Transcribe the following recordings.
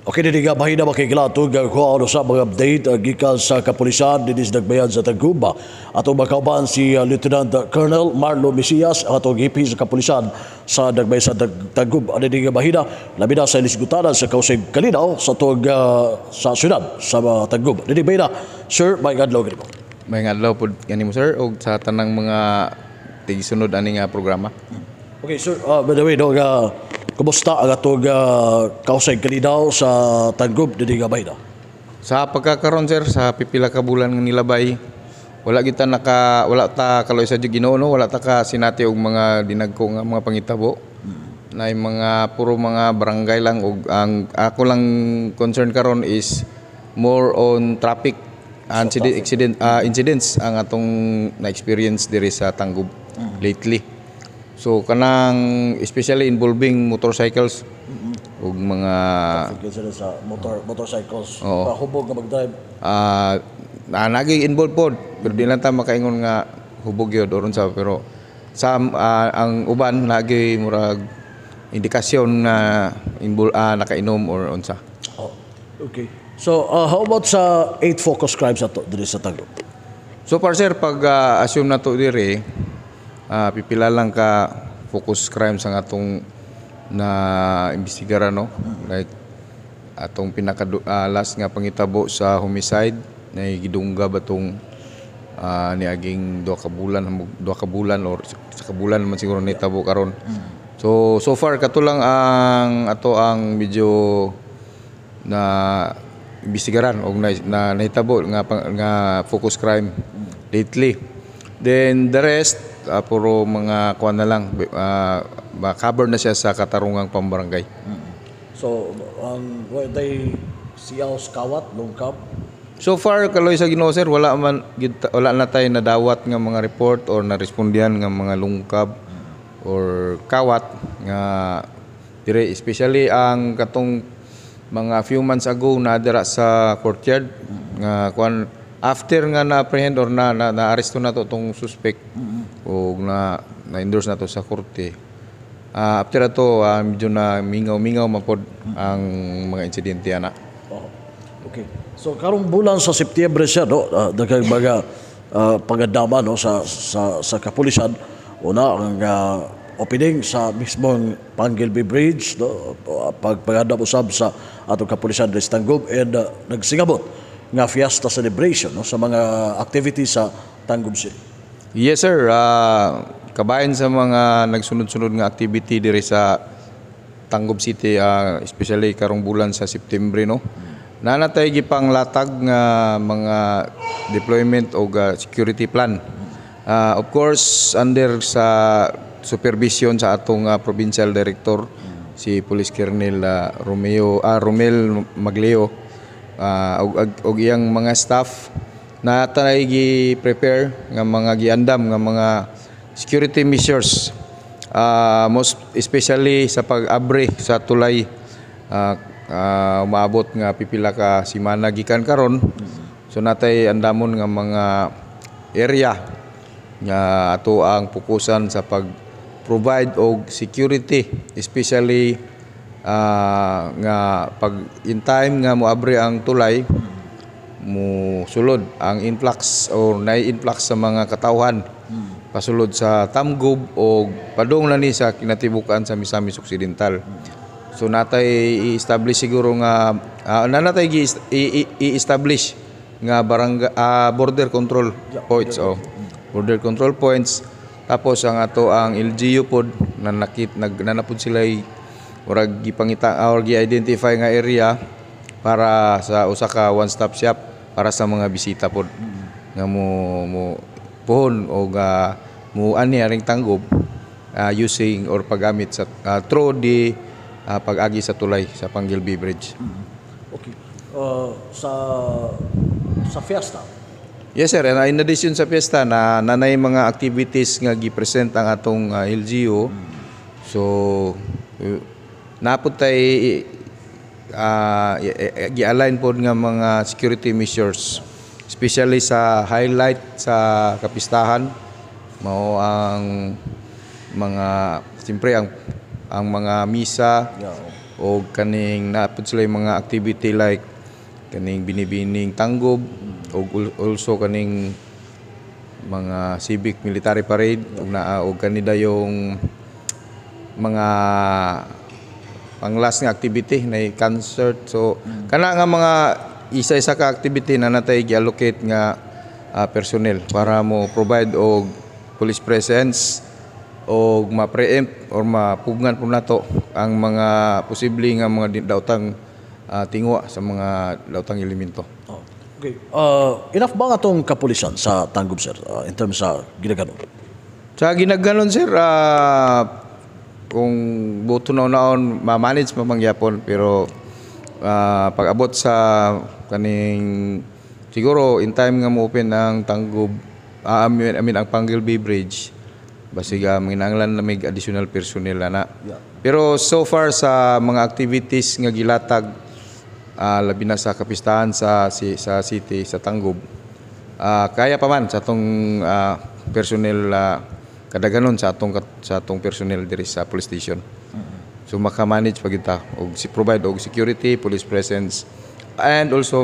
Okay, dili nga mahina makikilatog kuha sa mga update gikan sa kapulisan dinhi sa Dakbayan sa Tagum. Atong makauban si Lieutenant Colonel Marlo Mesias, ang atong hepe sa kapulisan sa Dakbayan sa Tagum. Ano nga mahina, labi na sa ilisgutanan sa kausig kalinaw sa atong sa syudad sa Tagum. Dili mahina, sir, maayong adlaw kanimo. Maayong adlaw pod kanimo, sir, og sa tanang mga tigsunod ani nga programa. Okay, sir, by the way, no, kumusta ang atong kausig kalinaw sa Tagum dili nga mahina? Sa pagkakaron, sir, sa pipila ka bulan nga nilabay, wala kita naka wala ta kaloy sa Ginoo, no, wala ta ka sinati og mga dinagko nga mga pangitabo. Na mga puro mga barangay lang, og ang ako lang concern karon is more on traffic and accident incidents ang atong na-experience diri sa Tangub lately. So kanang especially involving motorcycles ug mga Traffic sa motorcycles, Oo. Hubog nga mag-drive. Na naging involved pod, pero di lang ta makaingon nga hubog yun or unsa, pero sa ang uban nagi murag indikasyon na involved, nakainom or unsa. Oh, okay. So, how about sa eight focus crimes ato diri sa Tagum? So far, sir, pag assume na to diri, pipila lang ka focus crimes ang atong na imbestigaran, no, like atong pinaka last nga pangitabo sa homicide na gidungga ba tong niaging 2 ka bulan, 2 ka bulan or sa ka bulan man siguro nitabo karon. So so far kato lang ang ato ang medyo na imbestigaran og na nahitabo nga nga focus crime lately. Then the rest puro mga kuan na lang, cover na siya sa katarungang pambarangay. So, ang well, they siyaw kawat lungkap. So far, kaloy sa Ginoo, sir, wala man gyud wala na tayo nadawat nga mga report or narespondihan nga mga lungkab or kawat nga dire, especially ang katong mga few months ago na dira sa courtyard nga kuan, after nga na-apprehend or na na-aresto na to tong suspect og na na-endorse na to sa korte. After ato medyo na mingaw-mingaw man pod ang mga insidente ana. Oh. Okay. So karong bulan sa Setyembre siya, no, daghang mga pagandama, no, sa kapulisan. Una, ang opening sa mismong Panguil Bay Bridge, no, pagpagandam usab sa atong kapulisan diri sa Tangub and nagsingabot nga fiesta celebration, no, sa mga activities sa Tangub City. Yes, sir, kabahin sa mga nagsunod-sunod nga activity diri sa Tangub City, especially karong bulan sa September, no. Nanatay gipang latag nga mga deployment o security plan. Of course, under sa supervision sa atong provincial director, si Police Colonel Romeo Romel Magleo og iyang mga staff na tanay gi-prepare nga mga giandam nga mga security measures, most especially sa pag-abre sa tulay, umaabot nga pipila ka semana gikan karon. So natay andamon nga mga area nga ato ang pukusan sa pag provide og security, especially nga pag in time nga moabre ang tulay, mo sulod ang influx or nay influx sa mga katawhan pasulod sa Tangub o padung na ni sa kinatibukan sa Misamis Occidental. So natay i-establish siguro nga nanatay i-establish nga barangay border control points, oh. Border control points, tapos ang ato ang LGU pod na nakit nag nanapod sila murag gipangita or gi-identify nga area para sa usa ka one stop shop para sa mga bisita pod nga mo mo puhon o ga mo ani aring Tangub using or paggamit sa through the pag-agi sa tulay sa Panguil Bay Bridge. Okay. Sa fiesta. Yes, sir, and in addition sa fiesta na nanay mga activities nga gi-present ang atong LGU. So napud tay gi-align pod nga mga security measures, especially sa highlight sa kapistahan, mao ang mga siyempre ang mga misa. O kaning naa pod sila yung mga activity like kaning Binibining Tanggob o also kaning mga civic military parade ug naa og kanida yung mga pang last nga activity na concert. So kana nga mga isa-isa ka activity na natay gi-allocate nga personnel para mo provide og police presence o ma-preempt or mapugngan po nato ang mga posible nga mga daotang tingwa sa mga daotang elemento. Oh. Okay. Enough ba nga atong kapulisan sa Tangub, sir, in terms sa Ginagano? Sa Ginagganon, sir, kung buto na naon ma-manage pa mangyapon, pero pag abot sa kaning siguro in time nga mo open ang Tangub, I mean, ang Panguil Bay Bridge, basig manginahanglan na may additional personnel ana. Pero so far sa mga activities nga gilatag, labi na sa kapistahan sa city sa Tangub, kaya pa man sa atong personnel, kadaghanon sa atong personnel diri sa police station. So maka-manage pa kita og si provide og security, police presence and also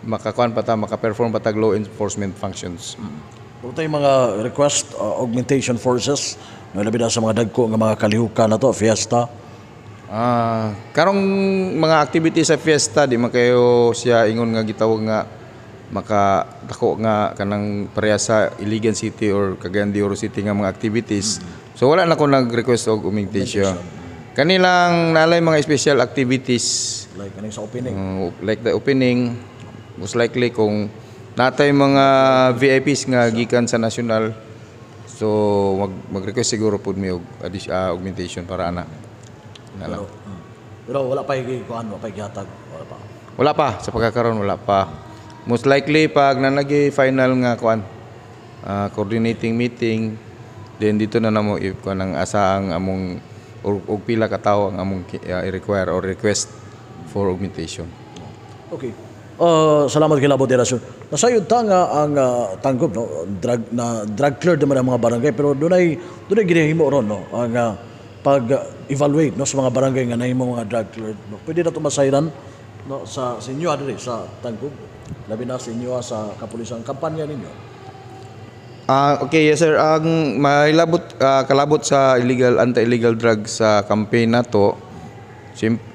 makakuan pa ta, maka-perform pa tag law enforcement functions. Kung tayo mga request augmentation forces, no, labi na sa mga dagko nga mga kalihukan na to, fiesta. Karong mga activity sa fiesta, di man kayo siya ingon nga gitawag nga maka dako nga kanang pareha sa Iligan City or Cagayan de Oro City nga mga activities. So wala na ko nag-request og augmentation. Kanilang nalay mga special activities like kaning sa opening. Like the opening, most likely kung natay mga VIPs nga gikan sa national, so mag-request siguro pud mi og augmentation para ana. Na lang. Pero, pero wala pa yung kuan, wala pa yung gihatag, wala pa. Wala pa sa pagkakaroon, wala pa. Most likely pag nanagi final nga kuan, coordinating meeting, then dito na namo i kuan ang asa ang among or og pila ka tawo ang among i-require or request for augmentation. Okay. Salamat kay Labot Erasyon. Nasayod ta nga ang Tangub, no, drug na drug cleared naman ang mga barangay, pero dunay dunay ginahimo ron, no, ang pag evaluate, no, sa mga barangay nga nahimo mga drug cleared, no. Pwede na to masayran, no, sa inyo diri sa Tangub, labi na sa inyo sa kapulisan, kampanya ninyo. Okay, yes, sir. Ang mailabot kalabot sa illegal anti-illegal drugs sa campaign nato,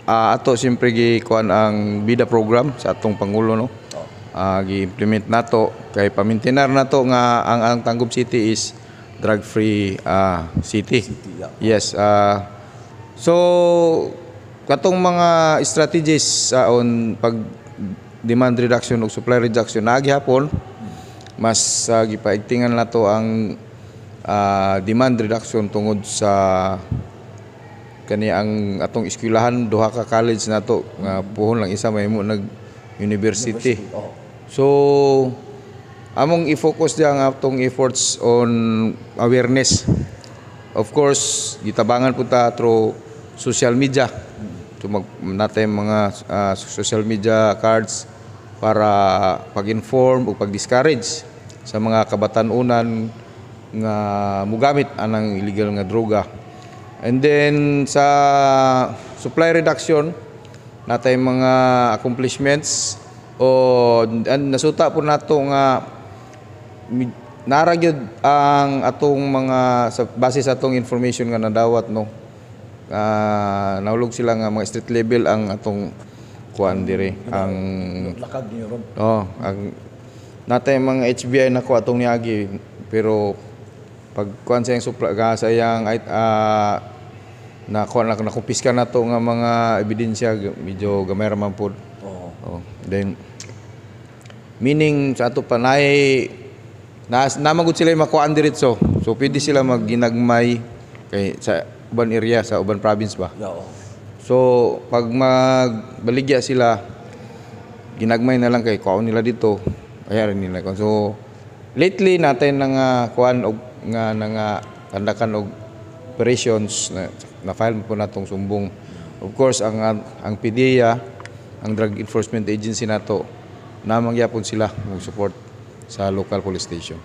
ato siyempre gi kuan ang BIDA program sa atong pangulo, no. Gi-implement nato kay pamintinar nato nga ang Tangub City is drug free city. Yes. So katong mga strategies on pag demand reduction ug supply reduction naa gihapon. Mas gipaigtingan nato ang demand reduction tungod sa kani ang atong eskwelahan, duha ka college nato nga puhon lang isa mahimo nag university. So among i-focus diya ang atong efforts on awareness. Of course, gitabangan po ta through social media. So mag natay mga social media cards para pag-inform o pag-discourage sa mga kabatanunan nga mugamit anang illegal nga droga. And then sa supply reduction, natay mga accomplishments o and nasuta po nato nga nara gyud ang atong mga sa base sa atong information nga nadawat, no, nahulog sila nga mga street level ang atong kuan diri ang Lakag niyo ron. Oh, ang natay mga HBI na ko atong niagi, pero pag kuan sa iyang supply sa iyang na kuan na nakumpiska na to nga mga ebidensya, medyo gamay ra man pod. Oh, then meaning sa ato pa naay na namagud sila yung makuan diretso. So pwede sila magginagmay kay sa uban area, sa uban province ba. So pag magbaligya sila, ginagmay na lang kay kuan nila dito. Kaya rin nila. So lately natin na nga kuan og nga na nga kandakan og operations na, na file po natong sumbong. Of course ang PDEA, ang Drug Enforcement Agency nato, namangyapon sila mag support sa local police station.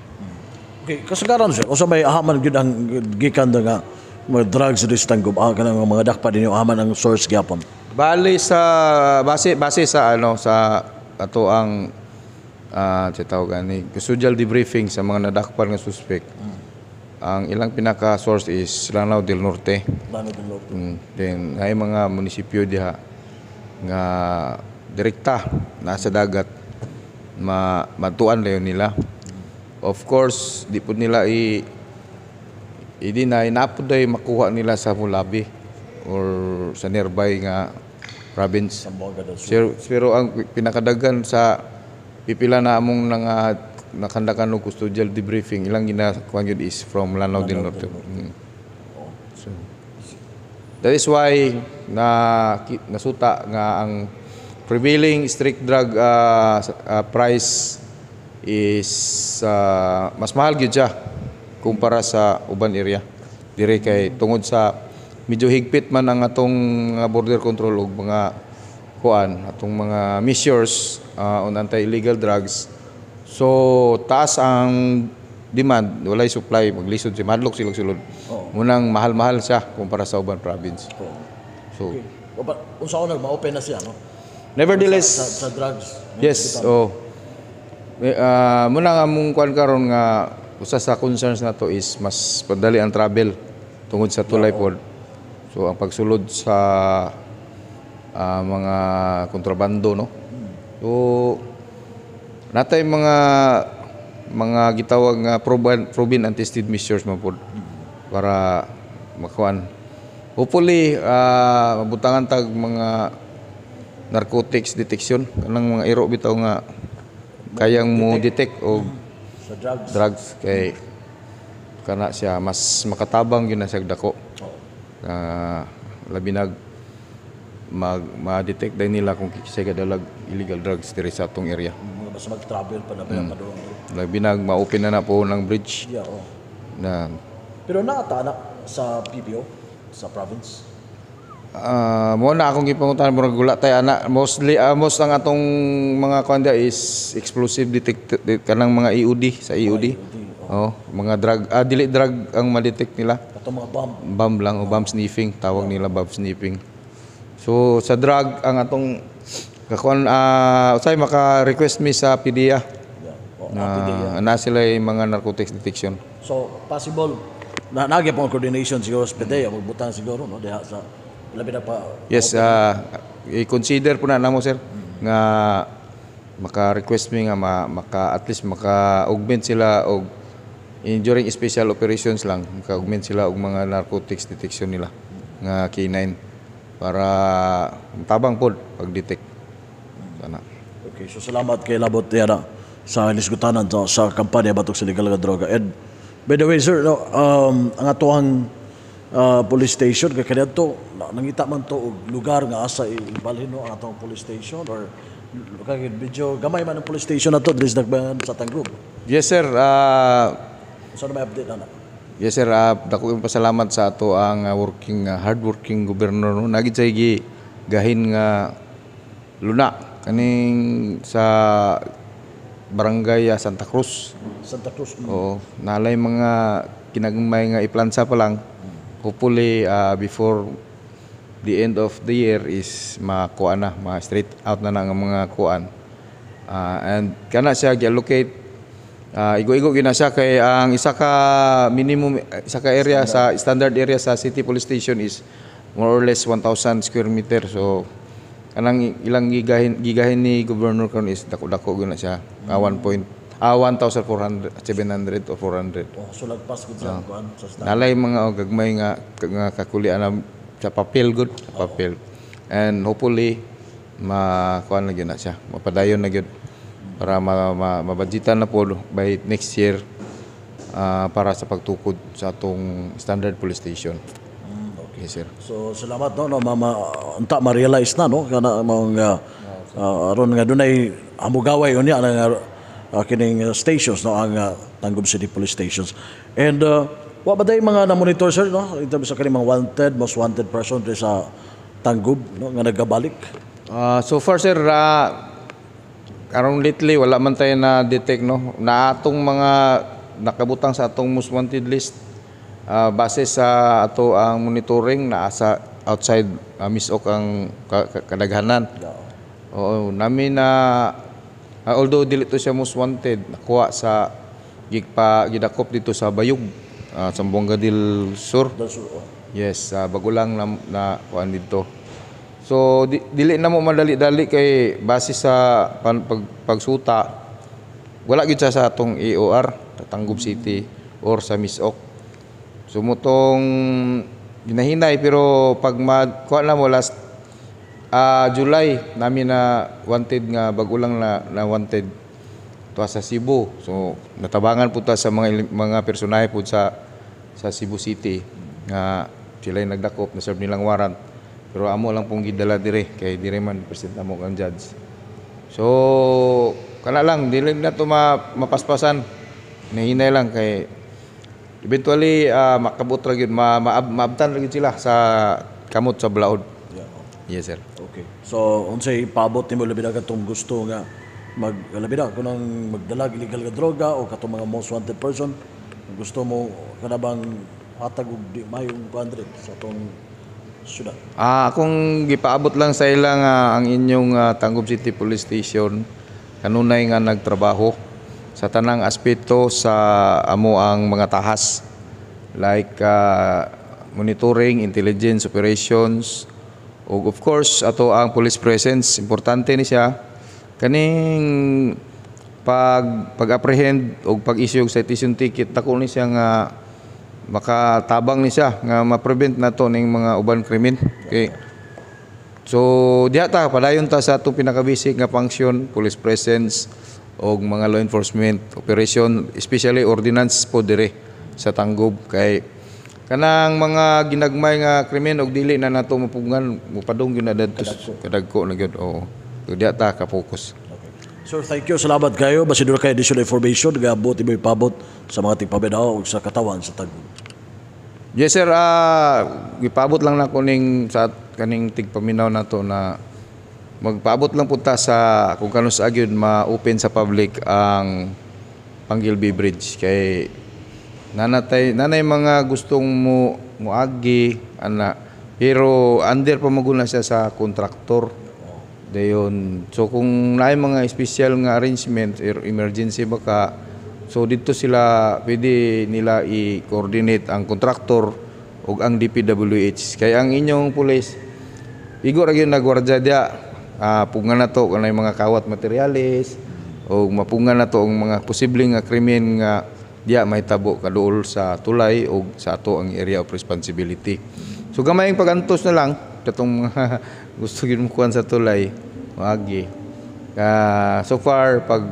Okay, kasagaran, sir, usa may ahaman gyud ang gikan da nga mga drugs diri sa Tangub? Ah, kanang mga dakpa ninyo, aman ang source gyapon? Bali sa base base sa ano, sa ato ang sa tawag ani custodial debriefing sa mga nadakpan nga suspect. Ang ilang pinaka source is Lanao del Norte. Lanao del Norte. Then ay mga munisipyo diha nga direkta nasa dagat, ma matuan layon nila. Of course, di pud nila i-deny na pud day makuha nila sa Mulabi or sa nearby nga province. Zamboanga del Sur. Pero ang pinakadagan sa pipila na among nga nakandakan og custodial debriefing, ilang ginakuan yun is from Lanao del Norte. So, that is why na nasuta nga ang prevailing street drug price is mas mahal gyud siya kumpara sa uban area dire, kay tungod sa medyo higpit man ang atong mga border control ug mga kuan, atong mga measures on anti-illegal drugs. So taas ang demand, walay supply, maglisod si madlok sila sulod. Munang mahal-mahal siya kumpara sa uban province. So Okay. O, ba, unsa ko ma-open na siya, no? Nevertheless, Sa drugs. Yes, oh. Muna nga mong kuan karon nga usa sa concerns nato is mas padali ang travel tungod sa tulay pod. So ang pagsulod sa mga kontrabando, no. So natay mga gitawag nga proven and tested measures man pod para makuan. Hopefully mabutangan tag mga narcotics detection, kanang mga iro bitaw nga kayang mo detect og sa drugs. Drugs, kay kana siya mas makatabang gyud na siya dako. Labi nag mag ma-detect din nila kung kinsay kadalag illegal drugs diri sa atong area. Mga basta mag-travel pa na ba pa doon. Labi nag ma-open na na po ng bridge na. Pero naata na sa PPO sa province. Ah, mo na akong gipangutan, murag wala tay ana. Mostly most ang atong mga kuan is explosive detect, kanang mga EOD, sa EOD. Oh, mga drug, dili drug ang ma-detect nila. Atong mga bomb. Bomb lang o bomb sniffing, tawag nila bomb sniffing. So sa drug ang atong kakuan, usay maka-request mi sa PDEA Oh, na PDEA. Na sila yung mga narcotics detection. So possible na nagya po ang coordination siguro sa PDEA, magbutang siguro, no, diha sa labi na pa. Yes, i-consider po na namo, sir, nga maka-request mi nga maka at least maka-augment sila og during special operations lang, maka-augment sila og mga narcotics detection nila nga K9 para tabang pod pag-detect sana. Okay, so salamat kay Labot Tiara sa hisgutanan sa kampanya batok sa legal nga droga. And by the way, sir, no, ang atoang police station kay kaniadto nangita man to og lugar nga asa ibalhin, no, ang atong police station, or kay medyo gamay man ang police station nato diri sa Dakbayan sa Tangub. Yes, sir. So ano may update na? Yes, sir, dako yung pasalamat sa ato ang working hardworking governor, no. Nagid sa gi gahin nga luna kaning sa barangay Santa Cruz. Santa Cruz. Oo, nalay mga kinagmay nga iplansa pa lang. Hopefully before the end of the year is makuha na, ma-straight out na na ang mga kuan. And kana siya gi-allocate, igo-igo gyud na siya kay ang isa ka minimum, isa ka area sa standard area sa city police station is more or less 1,000 square meter. So kanang ilang gigahin gigahin ni governor karon is dako-dako gyud na siya. 1 point 1,400, 700 or 400. Oh, so lagpas gud sa kuan sa standard. Nalay mga oh, gagmay nga kakulian na sa papel gud, sa papel. And hopefully makuan na gyud na siya. Mapadayon na gyud para mabudgetan na po by next year para sa pagtukod sa atong standard police station. Okay, sir. So salamat, no, mama, unta ma-realize na, no, kana mga aron nga dunay amugaway unya nga kining stations, no, ang Tangub City Police Stations. And wa ba day mga na-monitor, sir, no, in terms sa kining mga wanted, most wanted person diri sa Tangub, no, nga nagabalik? So far, sir, karong lately wala man tayo na detect, no, na atong mga nakabutang sa atong most wanted list. Base sa ato ang monitoring, naa sa outside Misok ang kadaghanan. Oo, namin na although dili to siya most wanted, nakuha sa gigpa gidakop dito sa Bayug, Zamboanga del Sur. Del Sur, oh. Yes, bago lang na kuan dito. So dili na mo madali-dali kay base sa pagsuta wala gyud siya sa atong AOR, Tangub City or sa Misok. So mutong ginahinay, pero pag kuha na mo last July namin na wanted nga bago lang na wanted tuwa sa Cebu. So natabangan pud ta sa mga personahe pud sa Cebu City nga sila yung nagdakop na serve nilang warrant. Pero amo lang pong gidala dire kay dire man present amo kang judge. So kana lang, dili na to mapaspasan. Nahinay lang kay eventually makabot ra gyud, maabtan ra gyud sila sa kamot sa balaod. Yes, sir. Okay. So unsay paabot nimo labi na katong gusto nga mag labi na kunang magdalag illegal nga droga o katong mga most wanted person, gusto mo kana bang hatag og di mayong kuan diri sa atong syudad? Akong gipaabot lang sa ila nga ang inyong Tangub City Police Station kanunay nga nagtrabaho sa tanang aspeto sa amo ang mga tahas like monitoring, intelligence operations ug of course ato ang police presence. Importante ni siya kaning pag-apprehend og pag-issue og citation ticket. Dako ni siya nga makatabang ni siya nga ma-prevent nato ning mga uban krimen. Okay. So diha ta padayon ta sa atong pinaka-basic nga function, police presence og mga law enforcement operation, especially ordinance po dire sa Tangub, kay kanang mga ginagmay nga krimen og dili na nato mapugngan, mupadung gyud na dadto kadagko na gyud. Oo. So diha ta ka focus. Okay. Sir, thank you. Salamat kayo. Basin duna kay additional information nga buot imo ipabot sa mga tigpaminaw ug sa katawan sa Tagum. Yes, sir, gipaabot lang nako ning sa kaning tigpaminaw nato na magpaabot lang pud ta sa kung kanus-a gyud ma-open sa public ang Panguil Bay Bridge, kay nanay mga gustong mo muagi ana, pero under pa maguna siya sa kontraktor dayon. So kung naay mga special nga arrangement or emergency baka, so dito sila pwede nila i-coordinate ang kontraktor ug ang DPWH, kay ang inyong pulis igo ra gyud nagwardya diya. Pugngan na to kanay mga kawat materyales o mapungan na to ang mga posibleng nga krimen nga diya mahitabo kaduol sa tulay o sa ato ang area of responsibility. So gamayng pagantos na lang katong mga gusto gyud mo kuan sa tulay moagi. So far pag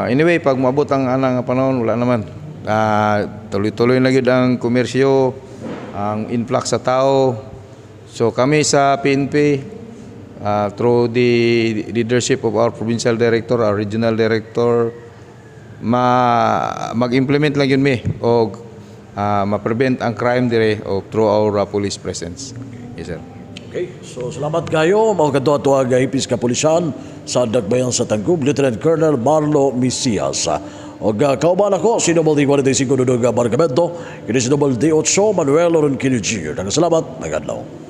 anyway, pag moabot ang ana nga panahon, wala naman. Tuloy-tuloy na gyud ang komersyo, ang influx sa tao. So kami sa PNP, through the leadership of our provincial director, our regional director, ma mag-implement lang yun mi og ma-prevent ang crime dire o through our police presence. Yes, sir. Okay, so salamat kayo. Mga kadto ato ang hipis kapulisan sa Dakbayan sa Tangub, Lieutenant Colonel Marlo Mesias. Og kauban ako, si Double D 45 Dudog Bargamento, kini si Double D 8 Manuel Ronquillo Jr. Salamat, magadlaw.